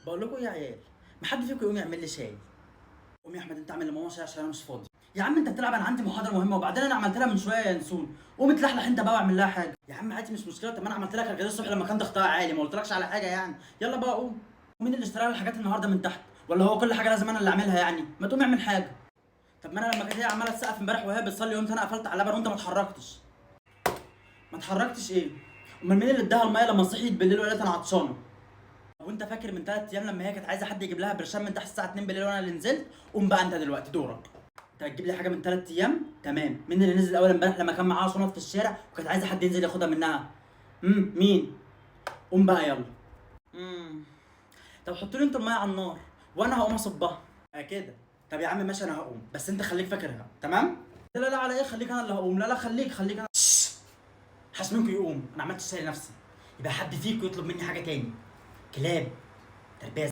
بقول لكم يا عيال، ما حد فيكم يقوم يعمل لي شاي. قوم يا احمد انت اعمل لماما شاي عشان انا مش فاضي. يا عم انت بتلعب، انا عندي محاضرة مهمه، وبعدين انا عملت لها من شوية يا ينسون. قوم اتلحلح انت بقى واعمل لها حاجه. يا عم عادي مش مشكله، طب ما انا عملت لها كركديه الصبح لما كان ضغطها عالي، ما قلتلكش على حاجة يعني. يلا بقى قوم. مين اللي اشترى لها الحاجات النهارده من تحت؟ ولا هو كل حاجة لازم انا اللي اعملها يعني؟ ما تقوم اعمل حاجه. طب ما انا لما كانت هي عماله تسقف امبارح وهي بتصلي قمت انا قفلت على اللبن وانت ما اتحركتش. ما اتحركتش ايه؟ امال مين اللي اداها المية لما صحيت بالليل وقالت انا عطشانة؟ وانت فاكر من 3 ايام لما هي كانت عايزه حد يجيب لها برشام من تحت الساعة 2 بالليل وانا اللي نزلت؟ قوم بقى انت دلوقتي دورك. انت هتجيب لي حاجة من 3 ايام؟ تمام. مين اللي نزل اول امبارح لما كان معاها شنط في الشارع وكانت عايزه حد ينزل ياخدها منها؟ مين؟ قوم بقى يلا. طب حطوا لي انتوا المية على النار وانا هقوم اصبها. كده. طب يا عم ماشي انا هقوم، بس انت خليك فاكرها، تمام؟ لا لا لا على ايه، خليك انا اللي هقوم. لا لا خليك خليك انا. حاسس منكم يقوم، انا عملت الشاي لنفسي. يبقى حد فيكم يطلب مني حاجة تاني. كلاب تربيه.